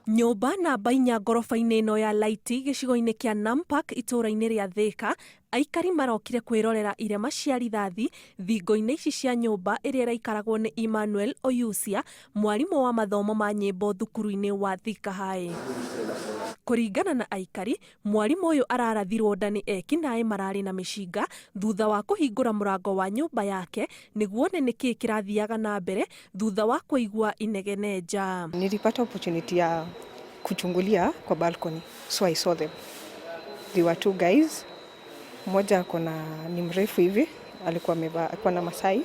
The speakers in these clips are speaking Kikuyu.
Nyũmba namba inya ngoroba-inĩ ĩno ya Laiti gĩcigo-inĩ kĩa Nampak itũũra-inĩ rĩa Thĩka, aikari marokire kwĩrorera irema cia rithathi thingo-inĩ ici cia nyũmba ĩrĩa ĩraikaragwo nĩ Emmanuel Oyusia, mwarimũ wa mathomo ma nyĩmbo thukuru-inĩ wa Thika High. Kũringana na aikari, mwarimũ ũyũ ararathirwo nda nĩ ekinaĩ mararĩ na mĩcinga thutha wa kũhingũra mũrango wa nyũmba yake nĩguo one nĩkĩĩ kĩrathiaga na mbere thutha wa kũigua inegene nja. Nilipata opportunity ya kuchungulia kwa balcony, so I saw them. They were two guys, mmoja ako na ni mrefu hivi, alikuwa amevaa, alikuwa na Masai,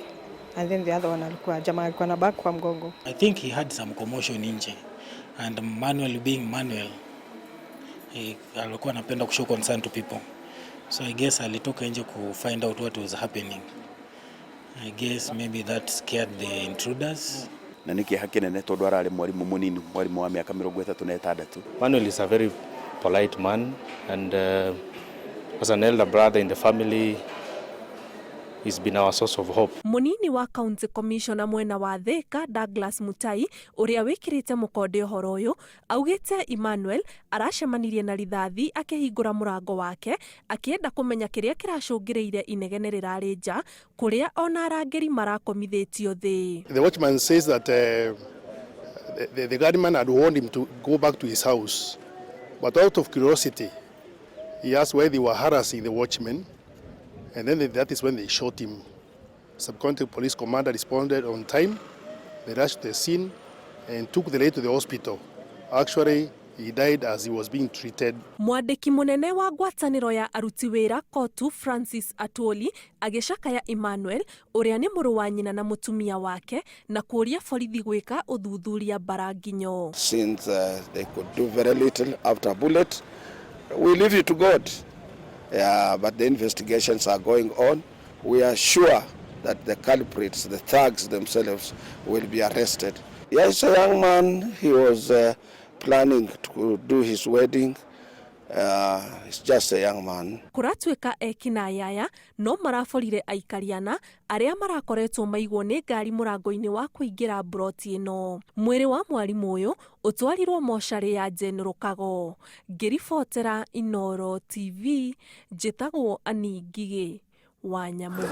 and then the other one alikuwa jamaa alikuwa na bag kwa mgongo. I think he had some commotion nje, and Manuel being Manuel, he alikuwa anapenda kushow concern to people, so I guess alitoka nje ku find out what was happening. I guess maybe that scared the intruders. Na nĩ kĩeha kĩnene tondũ ararĩ mwarimũ mũnini, mwarimũ wa mĩaka 36. Manuel is a very polite man, and as an elder brother in the family, he's been our source of hope. Mũnini wa County Commissioner mwena wa Thika Douglas Mutai, ũrĩa wĩkĩrĩte mũkonde ũhoro ũyũ, augĩte Emmanuel aracemanirie na rithathi akĩhingũra mũrango wake akĩenda kũmenya kĩrĩa kĩracũngĩrĩire inegene rĩrarĩ nja kũrĩa ona arangĩri marakomithĩtio thĩ. The watchman says that the gunman had warned him to go back to his house. But out of curiosity, he asked why they were harassing the watchman, and then that is when they shot him. Sub-county police commander responded on time. They rushed to the scene and took the lady to the hospital. Actually, he died as he was being treated. Mwandĩki mũnene wa ngwatanĩro ya aruti wĩra COTU Francis Atwoli agĩcakaya Emmanuel, ũrĩa nĩ mũrũ wa nyina na mũtumia wake, na kũũria borithi gwĩka ũthuthuria mbaranginyo. Since they could do very little after a bullet, we leave it to God. Yeah, but the investigations are going on. We are sure that the culprits, the thugs themselves, will be arrested. Yes, a young man, he was planning to do his wedding. He's just a young man. Kũratuĩka ekinaĩ aya no maraborire aikari ana arĩa marakoretwo maigwo nĩ ngari mũrango-inĩ wa kũingĩra mburoti ĩno. Mwĩrĩ wa mwarimũ ũyũ ũtwarirwo mocarĩ ya General Kago. Ngĩribotera Inooro TV, njĩtagwo Annie Ngigĩ wa Nyamũ.